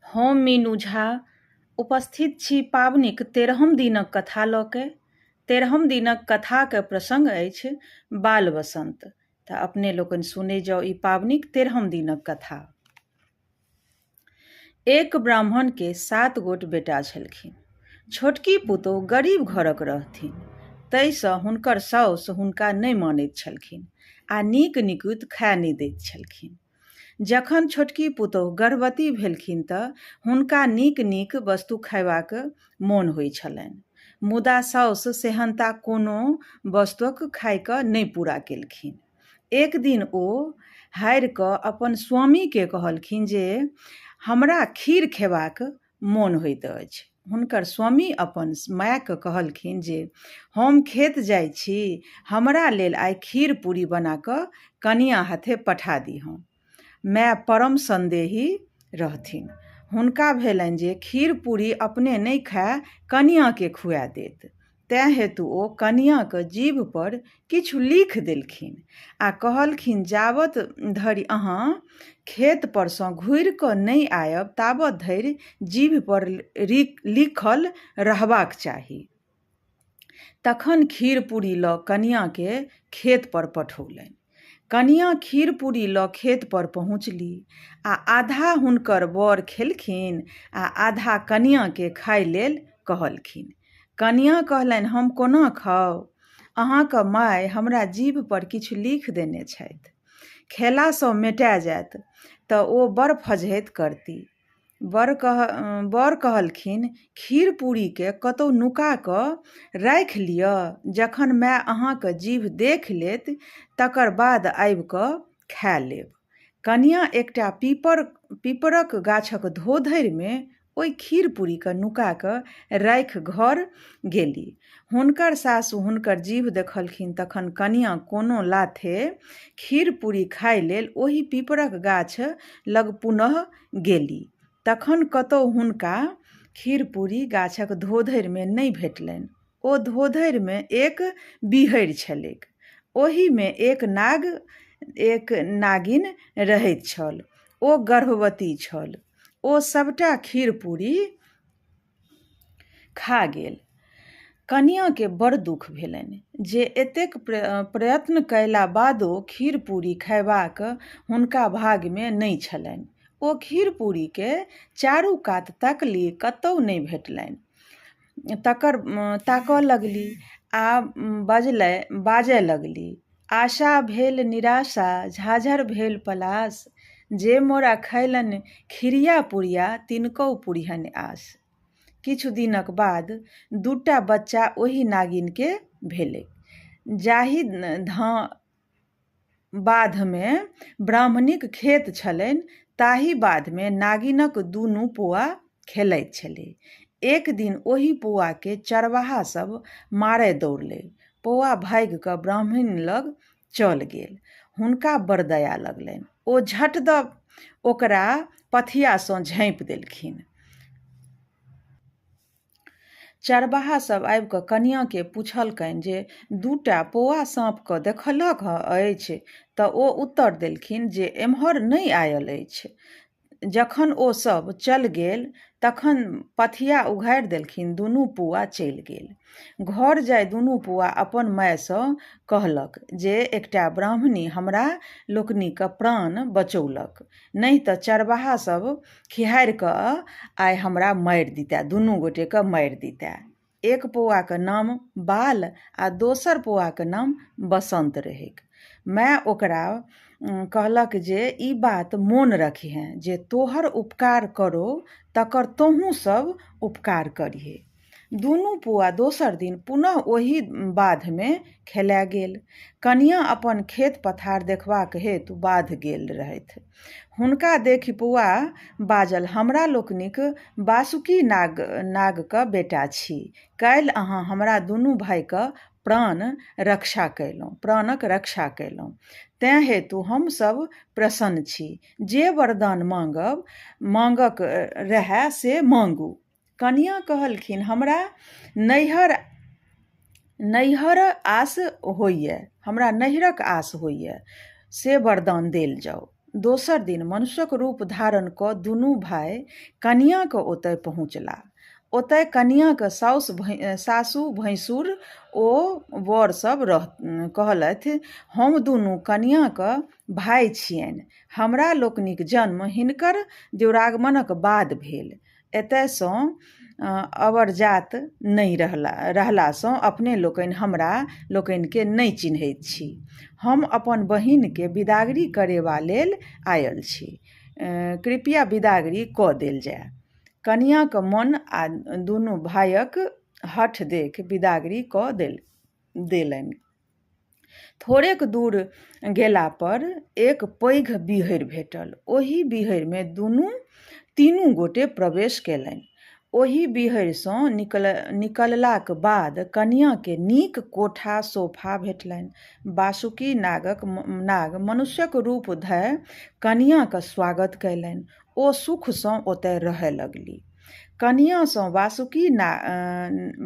हम मीनू झा उपस्थित छी पाबनिक तेरहम दिनक कथा लऽ के। तेरहम दिनक कथाके प्रसङ्ग अछि बाल बसन्त। तऽ अपने लोकनि सुनै जाउ ई पाबनिक तेरहम दिनक कथा। एक ब्राह्मणके 7 गोट बेटा छलखिन। छोटकी पुतोहु गरीब घरक रहथिन, ताहिसँ हुनकर साउस हुनका नहि मानैत छलखिन आ नीक निकुत खाय नहि दैत छलखिन। जखन छोटकी पुतोहु गर्भवती भेलखिन तऽ हुनका नीक नीक वस्तु खयबाक मोन होइ छलनि, मुदा साउस सेहन्ता कोनो वस्तुक खाय कऽ नहि पूरा केलखिन। एक दिन ओ हारि कऽ अपन स्वामीके कहलखिन जे हमरा खीर खेबाक मोन होइत अछि। हुनकर स्वामी अपन मायके कहलखिन जे हम खेत जाइ छी, हमरा लेल आइ खीर पूरी बना कऽ कनियाँ हाथे पठा दिहऽ। माय परम सन्देही रहथिन। हुनका भेलनि जे खीर पूरी अपने नहि खाय कनियाँके खुआ देत। तेँ हेतु ओ कनियाँक जीभपर किछु लिखि देलखिन आ कहलखिन जाबत धरि अहाँ खेतपरसँ घुरिकऽ नहि आयब ताबत धरि जीभपर लिखल रहबाक चाही। तखन खीर पूरी लऽ कनियाँके खेतपर पठौलनि। कनियाँ खीर पूरी लऽ खेतपर पहुँचली आ आधा हुनकर वर खेलखिन आ आधा कनियाँके खाय लेल कहलखिन। कनियाँ कहलनि हम कोना खाउ? अहाँक माय हमरा जीभपर किछु लिखि देने छथि। खेलासँ मेटा जायत तऽ ओ बड़ फजहैत करती। वर कहलखिन खीर पूरीके कतहु नुका कऽ राखि लिअ, जखन माय अहाँक जीभ देखि लेत तकर बाद आबि कऽ खाय लेब। कनियाँ एकटा पीपरक गाछक धोधरिमे ओहि खीर पूरीके नुका कऽ राखि घर गेली। हुनकर सासु हुनकर जीभ देखलखिन तखन कनियाँ कोनो लाथे खीर पूरी खाय लेल ओहि पीपरक गाछ लग पुनः गेली। तखन कतहु हुनका खीर पूरी गाछक धोधरिमे नहि भेटलनि। ओ धोधरिमे एक बीहरि छलैक। ओहिमे एक नाग एक नागिन रहैत छल। ओ गर्भवती छल। ओ सभटा खीर पूरी खा गेल। कनियाँके बड़ दुख भेलनि जे एतेक प्रयत्न कयला बादो खीर पूरी खयबाक हुनका भाग्यमे नहि छलनि। ओ खीर पूरीके चारू कात तकली, कतहु नहि भेटलनि। तकर ताकऽ लगली आ बाजय लगली, आशा भेल निराशा, झाझर भेल पलास, जे मोरा खयलनि खिरिया पुरिया तिनकहु पुरिहनि आस। किछु दिनक बाद 2टा बच्चा ओहि नागिनके भेलैक। जाहि बाधमे ब्राह्मणीक खेत छलनि ताहि बाधमे नागिनक दुनू पोआ खेलाइत छलै। एक दिन ओहि पौआके चरवाहा सभ मारय दौड़लै। पौआ भागि कऽ ब्राह्मणी लग चल गेल। हुनका बड़ दया लगलनि। ओ झट दऽ ओकरा पथियासँ झाँपि देलखिन। चरबाहा सभ आबि कऽ कनियाँके पुछलकनि जे 2टा पौआ साँपके देखलहक अछि? तऽ ओ उत्तर देलखिन जे एम्हर नहि आयल अछि। जखन ओ सभ चल गेल तखन पथिया उघारि देलखिन, दुनू पौआ चलि गेल। घर जाय दुनू पौआ अपन मायसँ कहलक जे एकटा ब्राह्मणी हमरा लोकनिक प्राण बचौलक, नहि तऽ चरबाहा सभ खिहारि कऽ आइ हमरा मारि दितए, दुनू गोटेके मारि दितए। एक पौआके नाम बाल आ दोसर पौआके नाम बसन्त रहैक। माय ओकरा कहलक जे ई बात मोन रखिहेँ जे तोहर उपकार करौ तकर तोहूँ सब उपकार करिहे। दुनू पौआ दोसर दिन पुनः ओही बाधमे खेलाय गेल। कनियाँ अपन खेत पथार देखबाक हेतु बाध गेल रहथि। हुनका देखि पौआ बाजल, हमरा लोकनिक बासुकी नागक बेटा छी। काल्हि अहाँ हमरा दुनू भाइक प्राणक रक्षा कयलहुँ। तेँ हेतु हम सभ प्रसन्न छी। जे वरदान माँगक रहय से माँगू। कनियाँ कहलखिन, हमरा नैहर आस होइए, हमरा नैहरक आस होइए, से वरदान देल जाउ। दोसर दिन मनुष्यक रूप धारण कऽ दुनू भाय कनियाँक ओतय पहुँचला। ओतय कनियाँक साउस सासु भैंसुर ओ वर सब रह कहलथि, हम दुनू कनियाँक भाय छियनि। हमरा लोकनिक जन्म हिनकर द्विरागमनक बाद भेल। एतयसँ अबरजात नहि रहलासँ अपने लोकनि हमरा लोकनिकेँ नहि चिन्हैत छी। हम अपन बहिनकेँ बिदागरी करेबा लेल आयल छी। कृपया बिदागरी कऽ देल जाय। कनियाँक मन आ दुनू भायक हठ देखि बिदागरी कऽ देलनि। थोड़ेक दूर गेला पर एक पैघ बीहरि भेटल। ओहि बीहरिमे तीनू गोटे प्रवेश कयलनि। ओहि बीहरिसँ निकललाक बाद कनियाँकेँ नीक कोठा सोफा भेटलनि। बासुकी नाग मनुष्यक रूप धय कनियाँक स्वागत कयलनि। ओ सुखसँ ओतय रहय लगली। कनियाँसँ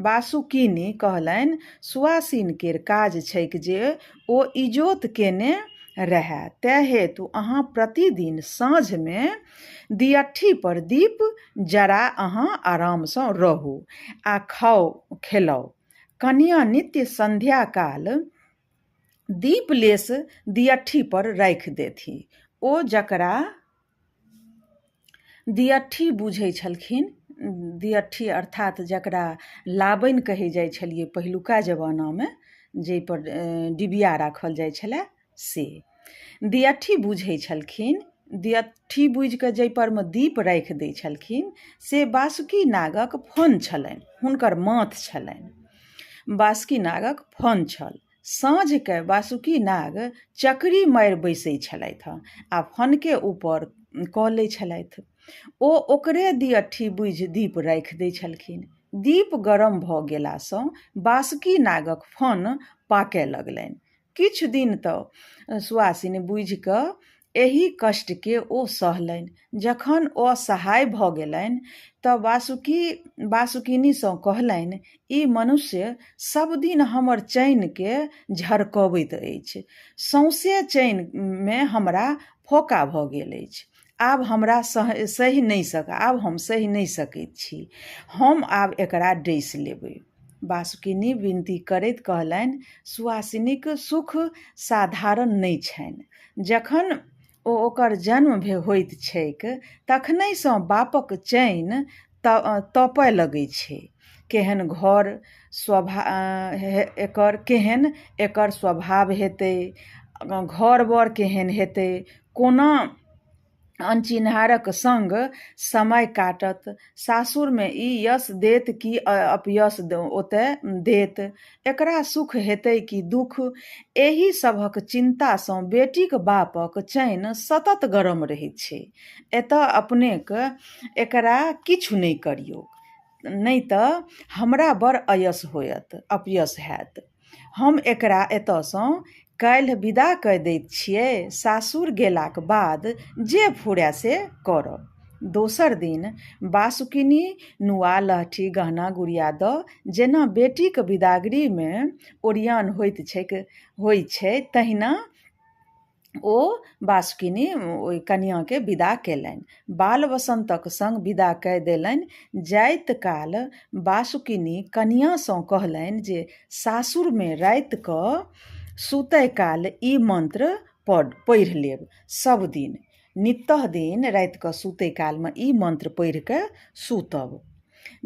बासुकिनी कहलनि, सुआसिन केर काज छैक जे ओ इजोत केने रहए, तेँ हेतु अहाँ प्रतिदिन साँझमे दिअट्ठी पर दीप जरा अहाँ आरामसँ रहू आ खाउ खेलाउ। कनियाँ नित्य संध्याकाल दीप लेस दिअट्ठी पर राखि देथि। ओ जकरा दिअट्ठी बुझै छलखिन, दिअट्ठी अर्थात जकरा लाबनि कहै जाइ छलियै पहिलुका जमानामे, जाहिपर डिबिया राखल जाइ छलै से दिअट्ठी बुझै छलखिन। दिअट्ठी बुझिकऽ जाहिपर मे दीप राखि दै छलखिन से बासुकी नागक फन छलनि, हुनकर माथ छलनि। बासुकी नागक फन छल। साँझके बासुकी नाग चकरी मारि बैसै छलथि आ फनके ऊपर कऽ लै छलथि। ओ ओकरे दिअट्ठी बुझि दीप राखि दै छलखिन। दीप गरम भऽ गेलासँ बासुकी नागक फन पाकय लगलनि। किछु दिन तऽ सुआसिन बुझि कऽ एहि कष्टके ओ सहलनि। जखन असहाय भऽ गेलनि तऽ बासुकिनीसँ कहलनि, ई मनुष्य सब दिन हमर चैनके झरकबैत अछि। सौंसे चैनमे हमरा फोका भऽ गेल अछि। आब हमरा सहि नहि सक आब हम सहि नहि सकैत छी। हम आब एकरा डसि लेबै। बासुकिनी विनती करैत कहलनि, सुआसिनीक सुख साधारण नहि छनि। जखन ओ ओकर जन्म होइत छैक तखनहिसँ बापक चैन तपय लगै छै। केहन घर एकर केहन एकर स्वभाव हेतै, घर बर केहन हेतै, कोना अनचिन्हारक संग समय काटत, सासुरमे ई यश देत कि अपयश ओतय देत, एकरा सुख हेतै कि दुख, एहि सभक चिन्तासँ बेटीक बापक चैन सतत गरम रहैत छै। एतय अपनेक एकरा किछु नहि करियौक, नहि तऽ हमरा बड़ अपयश हैत। हम एकरा एतयसँ काल्हि विदा कऽ दैत छियै। सासुर गेलाक बाद जे फुरय से करब। दोसर दिन बासुकिनी नुआ लहठी गहना गुड़िया दऽ जेना बेटीक बिदागरीमे ओरियान होइ छै तहिना ओ बासुकिनी ओहि कनियाँके विदा कयलनि। बाल वसन्तक संग विदा कय देलनि। जाइत काल बासुकिनी कनियाँसँ कहलनि जे सासुरमे राति कऽ सुतय काल ई मंत्र पढ़ि लेब सब दिन। नित्तह दिन राति कऽ सुतय कालमे ई मंत्र पढ़ि कऽ सुतब।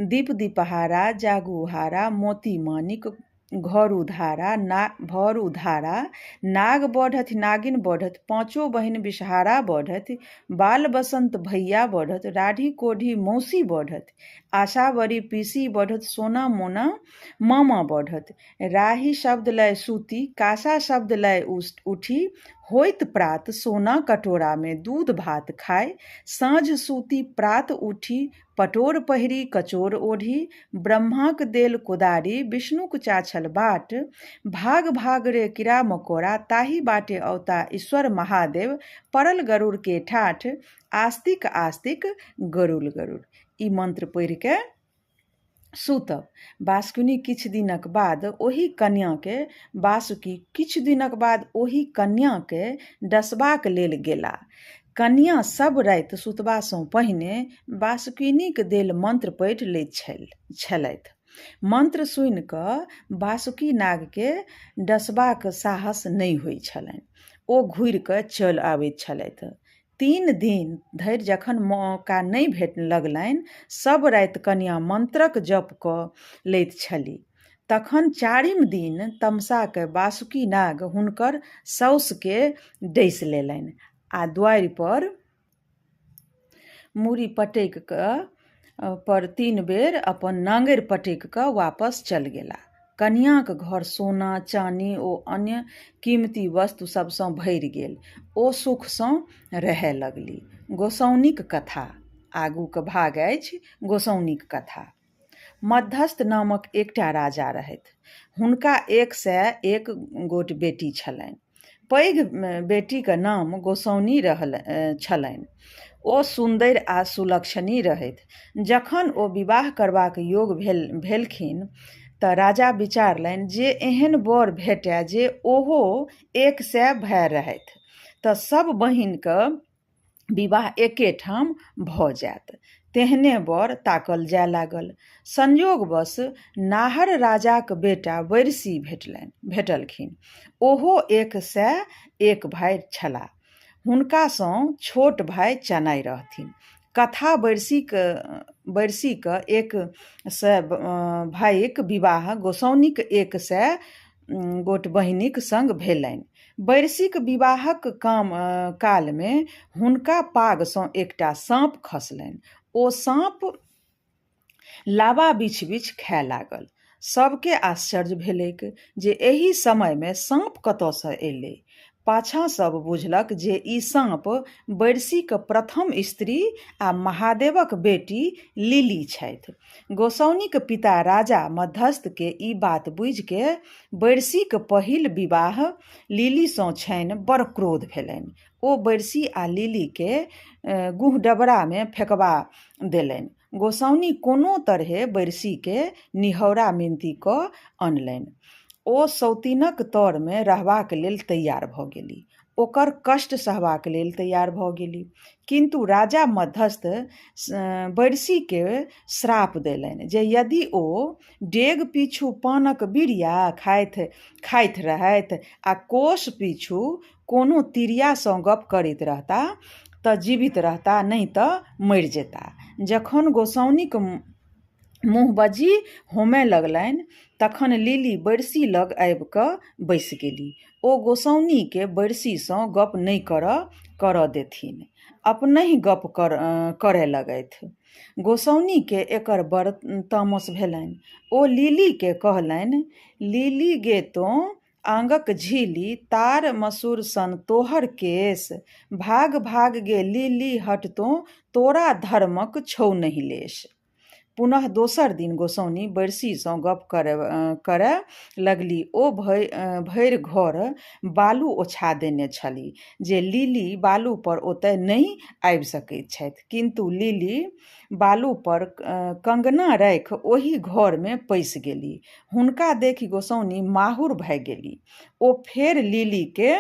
दीप दीपहारा जागू हारा मोती मानिक घर उधारा ना भर उधारा नाग बढ़थि नागिन बढ़थि पाँचो बहिन विषहारा बढ़थि बाल बसंत भैया बढ़थि राढ़ी कोढ़ी मौसी बढ़थि आशावरी पीसी बढ़थि सोना मोना मामा बढ़थि राही शब्द लय सूती कासा शब्द लय उठी होइत प्रात सोना कटोरामे दूध भात खाय साँझ सूती प्रात उठी पटोर पहिरी कचोर ओढ़ी ब्रह्माक देल कोदारि विष्णुक चाछल बाट भाग भाग रे कीड़ा मकोड़ा ताहि बाटे औता ईश्वर महादेव पड़ल गरुड़ के ठाठ आस्तिक आस्तिक गरुड़ गरुड़। ई मंत्र पढ़ि के सुतब। बासुकिनी किछु दिनक बाद ओहि कन्याके बासुकी किछु दिनक बाद ओहि कन्याके डसबाक लेल गेला। कन्या सब राति सुतबासँ पहिने बासुकिनीक देल मंत्र पढ़ि लैत छलथि। मंत्र सुनि कऽ बासुकी नागके डसबाक साहस नहि होइत छलनि। ओ घुरि कऽ चलि आबैत छलथि। 3 दिन धरि जखन मौका नहि भेट लगलनि, सब राति कन्या मंत्रक जप कऽ लैत छली। तखन 4म दिन तमसा कऽ बासुकी नाग हुनकर साउसके डसि लेलनि आ द्वारि पर मूड़ी पटकि कऽ पर 3 बेर अपन नाङ्गरि पटकि कऽ वापस चल गेला। कनियाँक घर सोना, चानी ओ अन्य कीमती वस्तु सबसँ भरि गेल। ओ सुखसँ रहय लगली। गोसाउनिक कथा। आगूक भाग अछि गोसाउनिक कथा। मध्यस्थ नामक एकटा राजा रहथि। हुनका 101 गोट बेटी छलनि। पैघ बेटीक नाम गोसाउनि रहल छलनि। ओ सुन्दरि आ सुलक्षणी रहथि। जखन ओ विवाह करबाक योग भेलखिन तऽ राजा विचारलनि जे एहन वर भेटय जे ओहो 100 भाय रहथि तऽ सब बहिनके विवाह एकेठाम भऽ जायत। तेहने वर ताकल जाय लागल। संयोगवश नाहर राजाक बेटा वैरसी भेटलखिन। ओहो 101 भाय छलाह। हुनकासँ छोट भाय चनाइ रहथिन। कथा वैरसीक 100 भाइक विवाह गोसाउनिक 100 गोट बहिनिक संग भेलनि। बैरसीक विवाहक कालमे हुनका पागसँ एकटा साँप खसलनि। ओ साँप लाबा बिछि-बिछि खाय लागल। सबके आश्चर्य भेलैक जे एहि समयमे साँप कतऽसँ अयलै। पाछाँ सब बुझलक जे ई साँप बैरसीक प्रथम स्त्री आ महादेवक बेटी लीली छथि। गोसाउनिक पिता राजा मध्यस्थके ई बात बुझिके बैरसीक पहिल विवाह लीलीसँ छनि बड़ क्रोध भेलनि। ओ बैरसी आ लीलीके गुहडबरामे फेकबा देलनि। गोसाउनि कोनो तरहे बैरसीके निहौरा मिनती कऽ अनलनि। ओ सौतिनक तरमे रहबाक लेल तैयार भऽ गेली। ओकर कष्ट सहबाक लेल तैयार भऽ गेली। किन्तु राजा मध्यस्थ बैरसीके श्राप देलनि जे यदि ओ डेग पीछू पानक बिरिया खाइत रहथि आ कोश पीछू कोनो तिरियासँ गप करैत रहता तऽ जीवित रहता, नहि तऽ मरि जेता। जखन गोसाउनिक मुँहबज्जी होमय लगलनि तखन लीली बैरसी लग आबि कऽ बैसि गेली। ओ गोसाउनिके बैरसीसँ गप नहि करऽ देथिन। अपनहि गप करय लगथि। गोसाउनिके एकर बड़ तामस भेलनि। ओ लीलीके कहलनि, लीली गे तोँ आँगक झीली, तार मसूर सन तोहर केश, भाग भाग गे लीली हट तोँ, तोरा धर्मक छौ नहि लेश। पुनः दोसर दिन गोसाउनि बैरसीसँ गप करय लगली। ओ भरि घर बालु ओछा देने छली जे लीली बालु पर ओतय नहि आबि सकैत छथि। किन्तु लीली बालु पर कंगना राखि ओहि घरमे पैसि गेली। हुनका देखि गोसाउनि माहुर भए गेली। ओ फेर लीलीके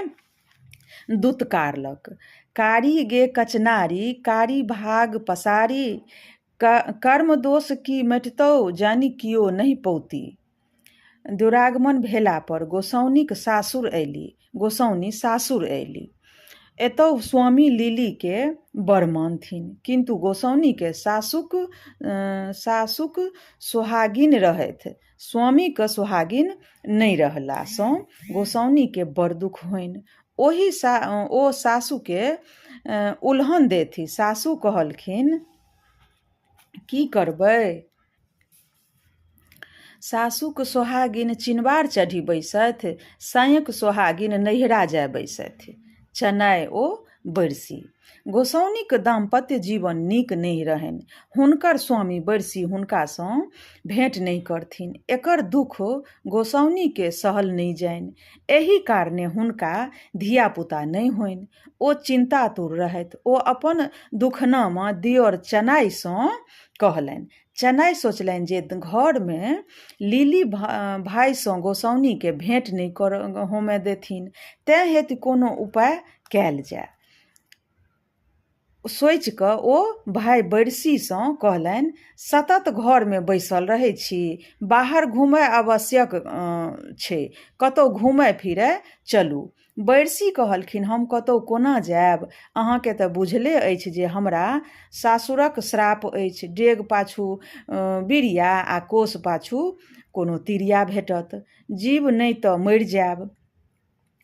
दुतकारलक। कारी गे कचनारी, कारी भाग पसारी, कर्मदोष की मेटतौ जानि कियो नहि पौती। दुरागमन भेला पर गोसाउनिक सासुर अयली। गोसाउनि सासुर अयली। एतहु स्वामी लीलीके बड़ मानथिन। किन्तु गोसाउनिके सासुक सोहागिन रहथि। स्वामीक सोहागिन नहि रहलासँ गोसाउनिके बड़ दुख होइन। ओ सासुके उलहन देथि। सासु कहलखिन, की करबै? सासुक सोहागिन चिनबार चढ़ि बैसथि, साँयक सोहागिन नैहरा जाय बैसथि। चनाइ ओ बैरसी। गोसाउनिक दाम्पत्य जीवन नीक नहि रहनि। हुनकर स्वामी बैरसी हुनकासँ भेँट नहि करथिन। एकर दुख गोसाउनिकेँ सहल नहि जाइन। एहि कारणे हुनका धिया-पुता नहि होइन। ओ चिन्तातुर रहथि। ओ अपन दुखनामा दियोर चनाइसँ कहलनि। चनाइ सोचलनि जे घरमे लीली भाइसँ गोसाउनिकेँ भेँट नहि होमए देथिन। तेँ हेतु कोनो उपाय कएल जाए। सोचि कऽ ओ भाइ बैरसीसँ कहलनि, सतत घरमे बैसल रहै छी, बाहर घूमय आवश्यक छै, कतौ घूमय फिरय चलू। बैरसी कहलखिन, हम कतौ कोना जायब? अहाँके तऽ बुझले अछि जे हमरा सासुरक श्राप अछि, डेग पाछू बिरिया आ कोस पाछू कोनो तिरिया भेटत। जीब नहि तऽ मरि जायब।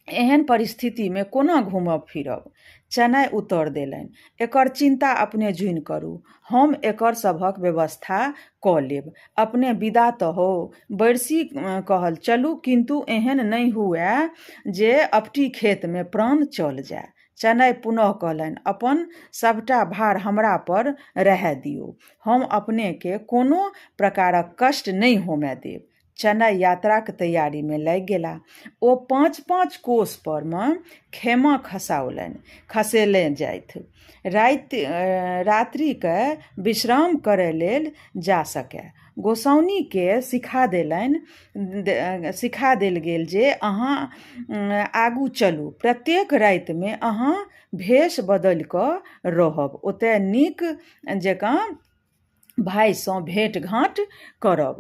एहन परिस्थितिमे कोना घूमब-फिरब? चनाइ उत्तर देलनि, एकर चिन्ता अपने जुनि करू। हम एकर सभक व्यवस्था कऽ लेब। अपने विदा तऽ होउ। बैरसी कहल, चलू, किन्तु एहन नहि हुअए जे अपटी खेतमे प्राण चल जाए। चनाइ पुनः कहलनि, अपन सभटा भार हमरा पर रहए दियौ। हम अपनेकेँ कोनो प्रकारक कष्ट नहि होमए देब। चनाइ यात्राक तैयारीमे लागि गेलाह। ओ पाँच-पाँच कोस पर मे खेमा खसाओलनि, खसेने जाथि। राति रात्रिकेँ विश्राम करय लेल जा सकए। गोसाउनिकेँ सिखा देलनि सिखा देल गेल जे अहाँ आगू चलू। प्रत्येक रातिमे अहाँ भेष बदलि कऽ रहब। ओतय नीक जकाँ भाइसँ भेँट घाँट करब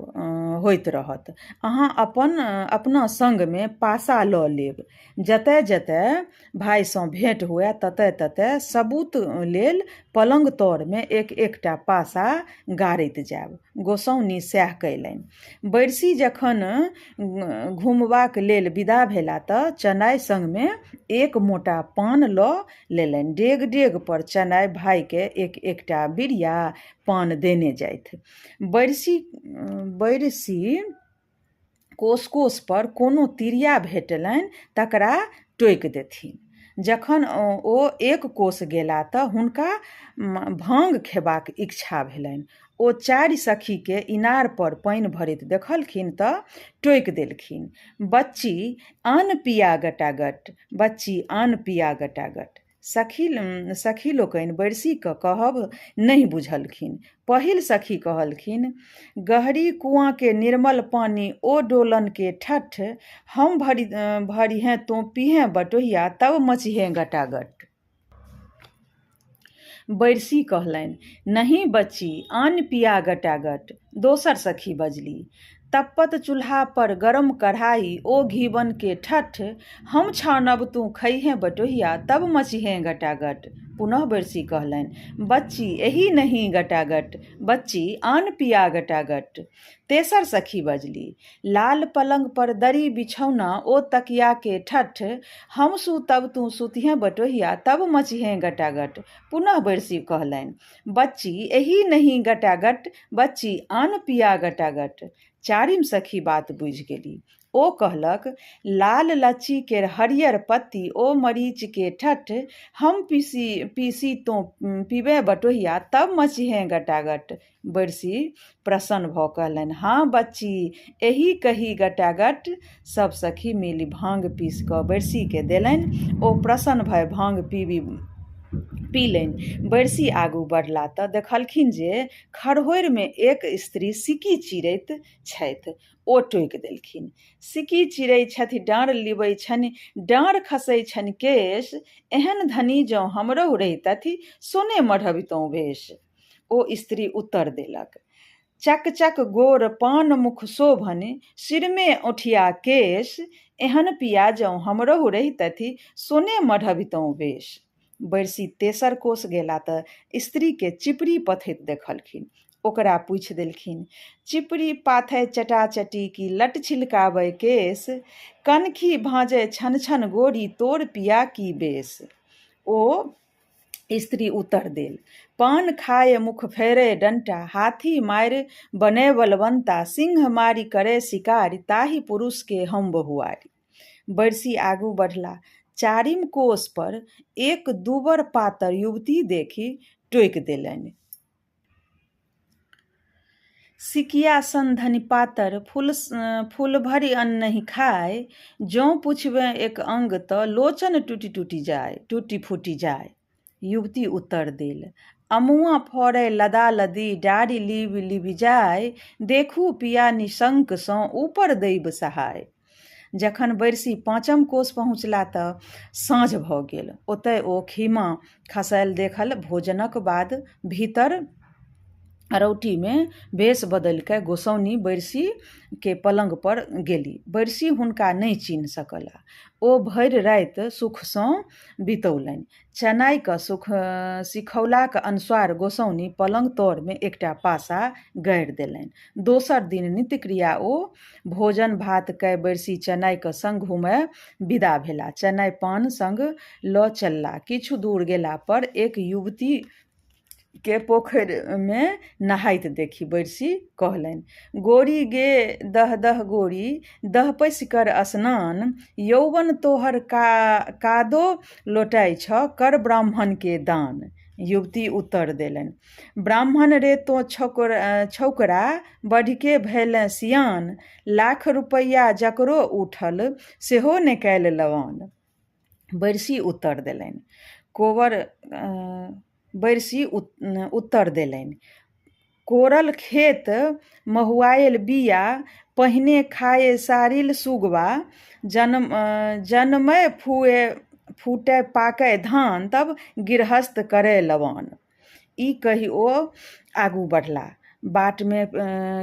होइत रहत। अहाँ अपन अपना सङ्गमे पासा लऽ लेब। जतय जतय भाइसँ भेँट हुअए ततय ततय सबूत लेल पलङ्ग तरमे एक एकटा पासा गाड़ैत जायब। गोसाउनि सएह कयलनि। बैरसी जखन घुमबाक लेल विदा भेला तऽ चनाइ सङ्गमे एक मोटा पान लऽ लेलनि। डेग-डेग पर चनाइ भाइकेँ एक-एकटा बिरिया पान देने जाथि। बैरसी बैरसी कोस-कोस पर कोनो तिरिया भेटलनि तकरा टोकि देथिन। जखन ओ एक कोस गेला तऽ हुनका भाँग खेबाक इच्छा भेलनि। ओ चारि सखीकेँ इनार पर पानि भरैत देखलखिन तऽ टोकि देलखिन, बच्ची आन पिया गटागट, बच्ची आन पिया गटागट। सखी सखी लोकनि बैरसीक कहब नहि बुझलखिन। पहिल सखी कहलखिन, गहरी कुआँ के निर्मल पानि ओ डोलन के ठट्ठ, हम भरि भरिहें तों पीहें बटोहिया तब मचिहें गटागट। बैरसी कहलनि, नहि बच्ची, आन पिया गटागट। दोसर सखी बजली, तप्पत चूल्हा पर गरम कढ़ाइ ओ घीबन के ठट्ठ, हम छानब तूँ खइहें बटोहिया तब मचिहें गटागट। पुनः बैरसी कहलनि, बच्ची एही नहि गटागट, बच्ची आन पिया गटागट। तेसर सखी बजली, लाल पलंग पर दरी बिछौना ओ तकिया के ठट्ठ, हम सूतब तूँ सुतिहें बटोहिया तब मचिहें गटागट। पुनः बैरसी कहलनि, बच्ची एही नहि गटागट, बच्ची आन पिया गटागट। चारिम सखी बात बुझि गेली। ओ कहलक, लाल लच्ची केर हरियर पत्ती ओ मरीच के ठट्ठ, हम पीसी पीसी तों पीबें बटोहिया तब मचिहें गटागट। बैरसी प्रसन्न भऽ कहलनि, हँ बच्ची, एही कही गटागट। सब सखी मिलि भाँग पीसि कऽ बैरसीकेँ देलनि। ओ प्रसन्न भए भाँग पीबि पीलनि। बैरसी आगू बढ़ला तऽ देखलखिन जे खरहोरिमे एक स्त्री सिक्की चिरैत छथि। ओ टोकि देलखिन, सिक्की चिरै छथि डाँड़ लिबै छनि, डाँड़ खसै छनि केश, एहन धनी जँ हमरहु रहितथि, सोने मढ़बितहुँ भेष। ओ स्त्री उत्तर देलक, चक चक गोर पान मुख शोभनि, सिरमे औंठिया केश, एहन पिया जँ हमरहु रहितथि, सोने मढ़बितहुँ वेश। बैरसी तेसर कोस गेला तऽ स्त्रीकेँ चिपरी पथैत देखलखिन। ओकरा पूछि देलखिन, चिपरी पाथै चटाचटी कि लट छिलकाबै केश, कनखी भाँजै छन छन गोरी तोर पिया की बेस। ओ स्त्री उत्तर देल, पान खाय मुख फेरय डंटा, हाथी मारि बनय बलवंता, सिंह मारि करय शिकारी, ताहि पुरुष के हम बहुआरी। बैरसी आगू बढ़ला। चारिम कोस पर एक दुबर पातर युवती देखि टोकि देलनि। सिकिया सन धनि पातर फूल भरि अन्न नहि खाय, जौं पुछबें एक अंग त लोचन टूटि टूटि जाय, टूटि फूटि जाय। युवती उत्तर देल, अमुआ फड़य लदा लदी डारि लीबि लीबि जाय, देखू पिया निशंक सँ ऊपर दैब सहाय। जखन बैरसी पाँचम कोस पहुँचला तऽ साँझ भऽ गेल। ओतय ओ खीमा खसायल देखल। भोजनक बाद भीतर अरौटीमे वेश बदलि कए गोसाउनि बैरसीके पलंग पर गेली। बैरसी हुनका नहि चिन्ह सकला। ओ भरि राति सुखसँ बितौलनि। चनाइक सुख सिखौलाक अनुसार गोसाउनि पलंग तरमे एकटा पासा गाड़ि देलनि। दोसर दिन नित्यक्रिया ओ भोजन-भात कय बैरसी चनाइक संग घुमय विदा भेला। चनाइ पान संग लऽ चलला। किछु दूर गेला पर एक युवती के पोखरिमे नहाइत देखि बैरसी कहलनि, गोरी गे दह दह गोरी, दह पैसि कर स्नान, यौवन तोहर कादो लोटाइ छह, कर ब्राह्मण के दान। युवती उत्तर देलनि, ब्राह्मण रे तों छौकरा, बढ़िके भयलें सियान, लाख रुपैया जकरो उठल, सेहो ने कयल लवान। बैरसी उत्तर देलनि, कोबर बैरसी उत्तर देलनि, कोरल खेत महुआयल बीया, पहिने खाए सारिल सुगबा, जनमय फूटय पाकय धान, तब गिरहस्थ करय लवान। ई कहि ओ आगू बढ़ला। बाटमे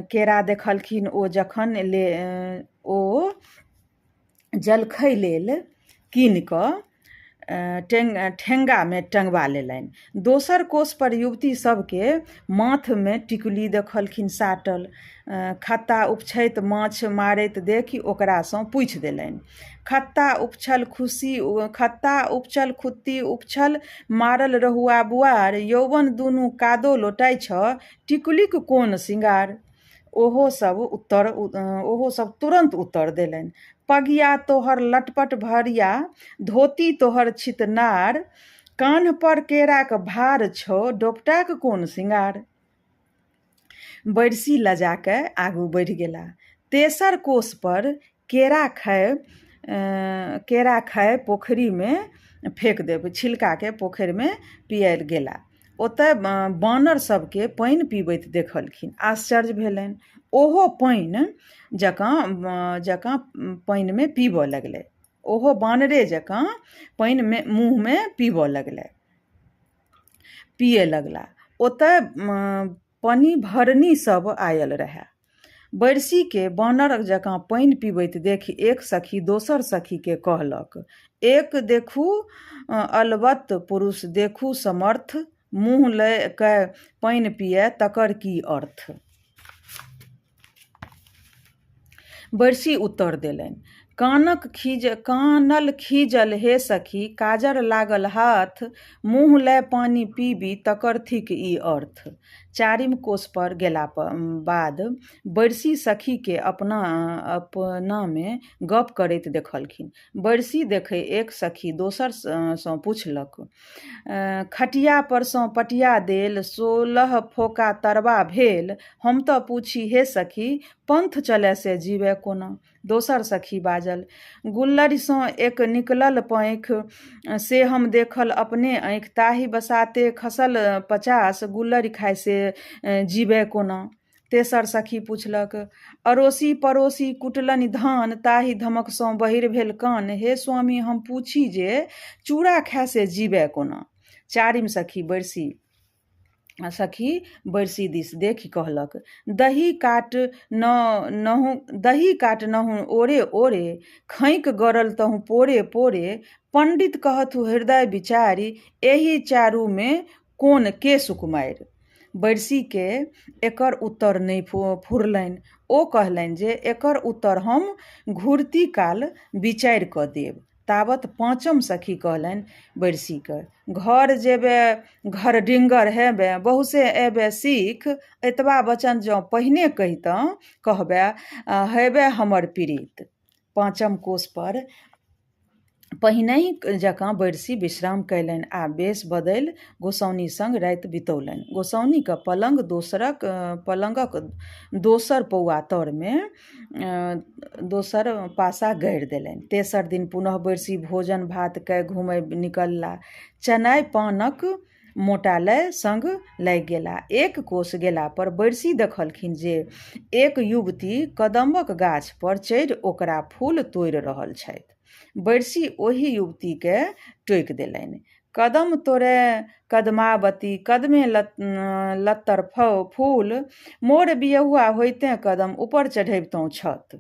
केरा देखलखिन। ओ जखन ओ जलखै लेल कीनि कऽ ठेंगामे टंगबा लेलनि। दोसर कोस पर युवती सभकेँ माथमे टिकुली देखलखिन साटल। खत्ता उपछैत माछ मारैत देखि ओकरासँ पूछि देलनि। खत्ता उपछल खुशी खत्ता उपछल खुत्ती उपछल मारल रहुआ बुआर, यौवन दुनू कादो लोटाइ छह, टिकुलीक कोन सिंगार? ओहो सब उत्तर ओहो सब तुरन्त उत्तर देलनि, पगिया तोहर लटपट भरिया, धोती तोहर छितनार, कान्ह पर केराक भार छौ, डोपटाक कोन सिंगार? बैरसी लजा कए आगू बढ़ि गेला। तेसर कोस पर केरा खाय केरा खाय पोखरिमे फेक देब छिलकाके पोखरिमे पिआयल गेला। ओतय बानर सभकेँ पानि पीबैत देखलखिन। आश्चर्य भेलनि। ओहो पानि जकाँ जकाँ पानिमे पीबऽ लगलै। ओहो बानरे जकाँ पानिमे मुँहमे पीबऽ लगलै। पिए लगला। ओतय पनिभरनी सभ आयल रहए। बैरसीकेँ बानर जकाँ पानि पीबैत देखि एक सखी दोसर सखीकेँ कहलक, एक देखू अलबत्त पुरुष देखू समर्थ, मुँह लए कए पानि पीअए तकर की अर्थ? बैरसी उत्तर देलनि, कानक खीज कानल खीजल हे सखी, काजर लागल हाथ, मुँह लए पानि पीबी तकर थिक ई अर्थ। चारिम कोस पर गेला बाद बैरसी सखीकेँ अपना अपनामे गप करैत देखलखिन। बैरसी देखि एक सखी दोसरसँ पुछलक, खटिया परसँ पटिया देल, 16 फोका तरबा भेल, हम तँ पूछी हे सखी, पंथ चलय से जीबय कोना? दोसर सखी बाजल, गुल्लरिसँ एक निकलल पाँखि, से हम देखल अपने आँखि, ताहि बसाते खसल 50, गुल्लरि खाय से जीबय कोना? तेसर सखी पुछलक, अड़ोसी पड़ोसी कुटलनि धान, ताहि धमकसँ बहिर भेल कान, हे स्वामी हम पूछी जे चूड़ा खाय से जीबय कोना? चारिम सखी बैरसी सखी बैरसी दिस देखि कहलक, दही काट नहु दही काट नहु ओरे ओरे, खैंक गड़ल तहु पोरे पोरे, पंडित कहथु हृदय विचारि, एहि चारूमे कोन के सुकुमारि? बैरसीकेँ एकर उत्तर नहि फुरलनि। ओ कहलनि जे एकर उत्तर हम घुरती काल विचारि कऽ देब। तावत पाँचम सखी कहलनि बैरसीकेँ, घर जेबे घरडिंगर हेबे, बहुसे एबे सीख, एतबा वचन जँ पहिने कहितँ कहबे हेबे हमर प्रीत। पाँचम कोस पर पहिनहि जकाँ बैरसी विश्राम कयलनि आ वेश बदलि गोसाउनि संग राति बितौलनि। गोसाउनिक पलंग दोसरक पलंगक दोसर पौआ तरमे दोसर पासा गाड़ि देलनि। तेसर दिन पुनः बैरसी भोजन भात कय घूमय निकलला। चनाइ पानक मोटा लय संग लागि गेला। एक कोस गेला पर बैरसी देखलखिन जे एक युवती कदम्बक गाछ पर चढ़ि ओकरा फूल तोड़ि रहल छथि। बैरसी ओहि युवतीकेँ टोकि देलनि। कदम तोड़े कदमावती कदमे लत्तर फूल, मोर बियहुआ होइते कदम ऊपर चढ़बितहुँ छत।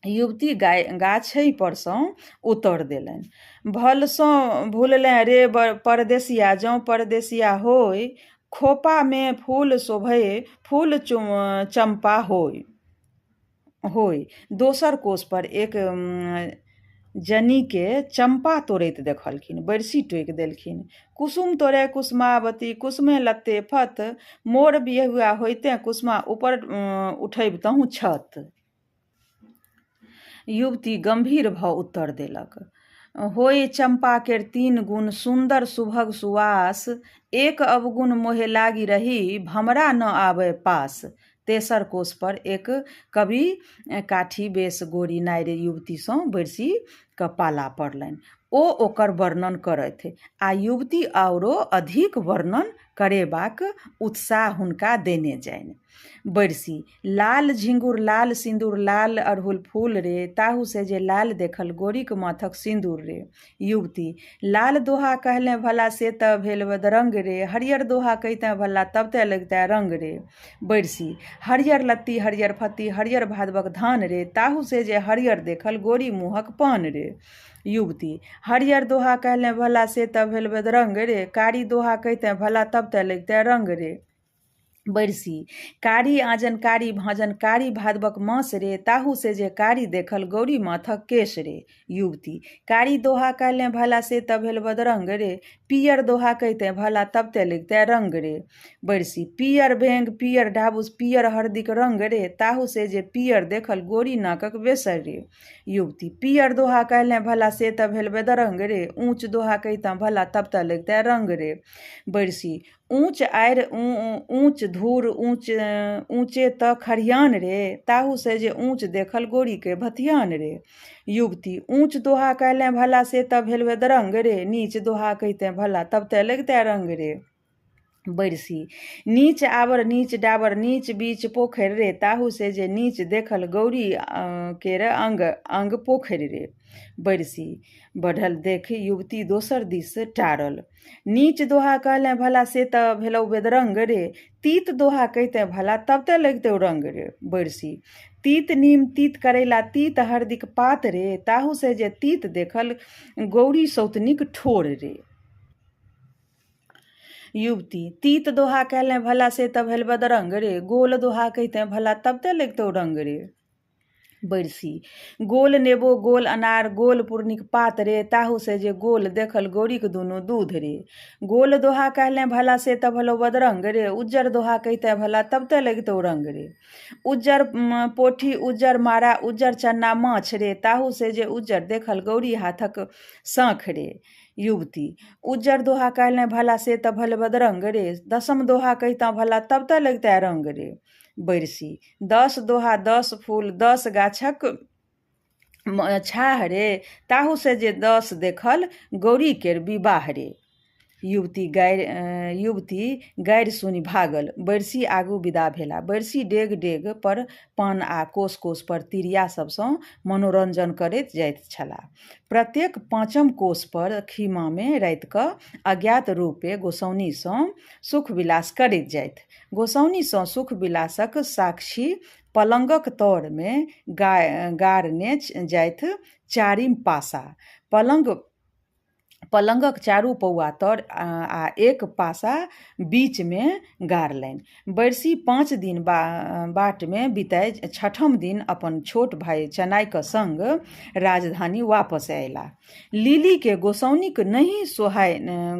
युवती गाछहि परसँ उतर देलनि। भलसँ भुललें रे परदेसिया जौं परदेसिया होय, खोपामे फूल शोभय फूल चम्पा होय। होय। दोसर कोस पर एक जनीके चम्पा तोड़ैत देखलखिन। बैरसी टोकि देलखिन। कुसुम तोड़े कुसुमावती कुसुमे लत्ते फत, मोर बियहुआ होइते कुसुमा ऊपर उठबितहुँ छत। युवती गम्भीर भऽ उत्तर देलक। होय चम्पा केर तीन गुण सुन्दर सुभग सुवास, एक अवगुण मोहे लागि रही भमरा न आबय पास। तेसर कोस पर एक कवि काठी बेस गोरी नारि युवतीसँ बैरसीक पाला पड़लनि। ओ ओकर वर्णन करथि आ युवती आओरो अधिक वर्णन करेबाक उत्साह हुनका देने जानि। बैरसी लाल झिंगुर लाल सिन्दूर लाल अड़हुल फूल रे, ताहू से जे लाल देखल गोरीक माथक सिन्दूर रे। युवती लाल दोहा कहलें भला से तऽ भेल बदरंग रे, हरियर दोहा कहितें भला तब ते लगिते रंग रे। बैरसी हरियर लत्ती हरियर फत्ती हरियर भादवक धान रे, ताहू से जे हरियर देखल गोरी मुँहक पान रे। युवती हरियर दोहा कहलें भला से तऽ भेल बदरंग रे, कारी दोहा कहितें भला तब ते लगिते रंग रे। बैरसी कारी आँजन कारी भाँजन कारी भादवक मास रे, ताहू से जे कारी देखल गौरी माथक केश रे। युवती कारी दोहा कहलें भला से तऽ भेल बदरंग रे, पियर दोहा कहिते भला तब ते लगिते रंग रे। बैरसी पियर भेंग पियर ढाबुस पियर हरदिक रंग रे, ताहू से जे पियर देखल गोरी नाकक बेसर रे। युवती पियर दोहा कहलें भला से तऽ भेल बदरंग रे, ऊँच दोहा कहिते भला तब ते लगिते रंग रे। बैरसी ऊँच आड़ि ऊँच धूर ऊँच ऊँचे तऽ खरियान रे, ताहू से जे ऊँच देखल गोरी के भथियान रे। युवती ऊँच दोहा कहलें भला से तऽ भेल बदरंग रे, नीच दोहा कहिते भला तब ते लगिते रंग रे। बैरसी नीच आबर नीच डाबर नीच बीच पोखरि रे, ताहू से जे नीच देखल गौरी केर अंग अंग पोखरि रे। बैरसी बढ़ल देखि युवती दोसर दिस टारल। नीच दोहा कहलें भला से तऽ भेलौ बेदरंग रे, तीत दोहा कहिते भला तब ते लगितौ रंग रे। बैरसी तीत नीम तीत करैला तीत हरदिक पात रे, ताहू से जे तीत देखल गौरी सौतनीक ठोर रे। युवती तीत दोहा कहलें भला से तऽ भेल बदरंग रे, गोल दोहा कहिते भला तब ते लगितौ रंग रे। बैरसी गोल नेबो गोल अनार गोल पुरनिक पात रे, ताहू से जे गोल देखल गौरीक दुनू दूध रे। गोल दोहा कहलें भला से तऽ भलो बदरंग रे, उज्जर दोहा कहिते भला तब ते लगितौ रंग रे। उज्जर पोठी उज्जर मारा उज्जर चन्ना माछ रे, ताहू से जे उज्जर देखल गौरी हाथक साँख रे। युवती उज्जर दोहा कहलें भला से तऽ भल बदरंग रे, दसम दोहा कहितहुँ भला तब ते लगिते रंग रे। बैरसी 10 दोहा 10 फूल 10 गाछक छाह रे, ताहू से जे 10 देखल गौरी केर विवाह रे। युवती गारि सुनि भागल। बैरसी आगू विदा भेला। बैरसी डेग डेग पर पान आ कोस कोस पर तिरिया सबसँ मनोरंजन करैत जाइत छलाह। प्रत्येक पाँचम कोस पर खीमामे राति कऽ अज्ञात रूपे गोसाउनिसँ सुख विलास करैत जाथि। गोसाउनिसँ सुख विलासक साक्षी पलंगक तरमे गाड़ने जाथि चारिम पासा। पलंगक चारू पौआ तर आ एक पासा बीचमे गाड़लनि। बैरसी 5 दिन बाटमे बिताय छठम दिन अपन छोट भाय चनाइक संग राजधानी वापस अयलाह। लिलीके गोसाउनिक नहि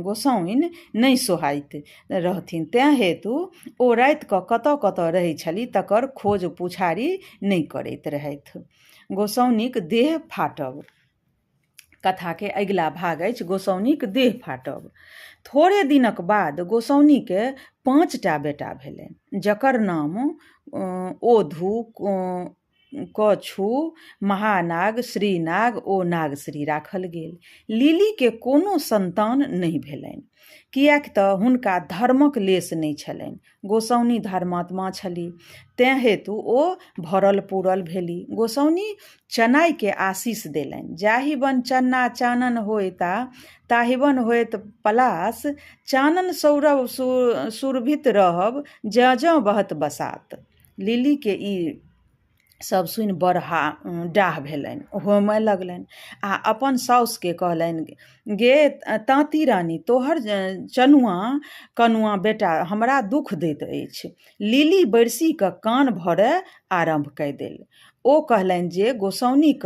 गोसाउनि नहि सोहाइत रहथिन, तेँ हेतु ओ राति कऽ कतऽ कतऽ रहैत छलीह तकर खोज पुछारी नहि करैत रहथि। गोसाउनिक देह फाटब। कथाके अगिला भाग अछि गोसाउनिक देह फाटब। थोड़े दिनक बाद गोसाउनिके 5टा बेटा भेलनि, जकर नाम ओधु, कछु, महानाग, श्रीनाग ओ नागश्री राखल गेल। लिलीके कोनो संतान नहि भेलनि, किएक तऽ हुनका धर्मक लेश नहि छलनि। गोसाउनि धर्मात्मा छली, तेँ हेतु ओ भरल पूरल भेली। गोसाउनि चनाइके आशीष देलनि, जाहि वन चन्ना चानन होयता ताहि वन होयत पलास, चानन सौरभ सुरभित रहब जँ जँ बहत बसात। लिलीके ई सब सुनि बड़ डाह भेलनि, होमय लगलनि आ अपन साउसके कहलनि, गे ताँती रानी, तोहर चनुआ कनुआ बेटा हमरा दुख दैत अछि। लिली बैरसीके कान भरय आरम्भ कय देल। ओ कहलनि जे गोसाउनिक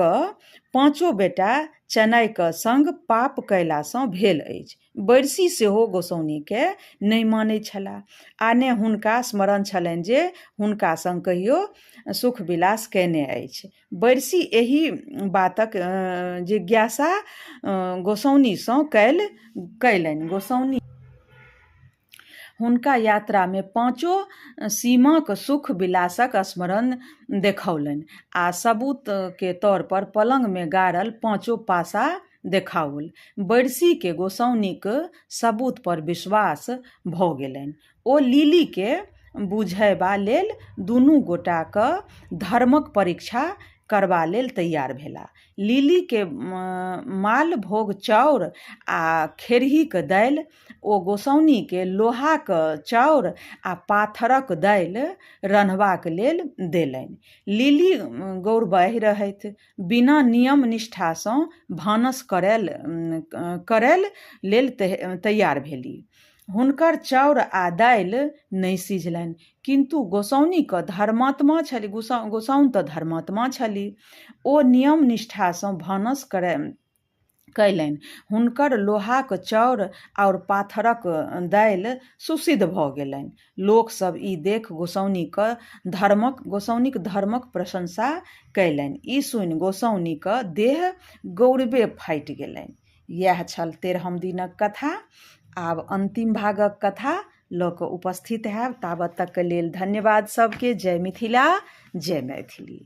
पाँचो बेटा चनाइक संग पाप कयलासँ भेल अछि। बैरसी सेहो गोसाउनिकेँ नहि मानैत छलाह आ ने हुनका स्मरण छलनि जे हुनका संग कहियो सुख विलास कयने अछि। बैरसी एहि बातक जिज्ञासा गोसाउनिसँ कयलनि। गोसाउनि हुनका यात्रामे पाँचो सीमाक सुख विलासक स्मरण देखौलनि आ सबूतके तौर पर पलंगमे गाड़ल पाँचो पासा देखाओल। बैरसीके गोसाउनिक सबूत पर विश्वास भऽ गेलनि। ओ लिलीके बुझयबा लेल दुनू गोटाक धर्मक परीक्षा करबा लेल तैयार भेलाह। लिलीके मालभोग चाउर आ खेरहीक दालि ओ गोसाउनिके लोहाक चाउर आ पाथरक दालि रन्हबाक लेल देलनि। लिली गौरबाहि रहथि। बिना नियम निष्ठासँ भानस करय लेल तैयार भेलीह। हुनकर चाउर आ दालि नहि सिझलनि, किन्तु गोसाउनिक धर्मात्मा छली गोसाउनि तऽ धर्मात्मा छली। ओ नियम निष्ठासँ भानस कयलनि। हुनकर लोहाक चाउर आओर पाथरक दालि सुसिद्ध भऽ गेलनि। लोक सब ई देख गोसाउनिक धर्मक प्रशंसा कयलनि। ई सुनि गोसाउनिक देह गौरवे फाटि गेलनि। इएह छल 13म दिनक कथा। आब अन्तिम भागक कथा लऽ कऽ उपस्थित हैब। ताबत तकके लेल धन्यवाद सबके। जय मिथिला, जय मैथिली।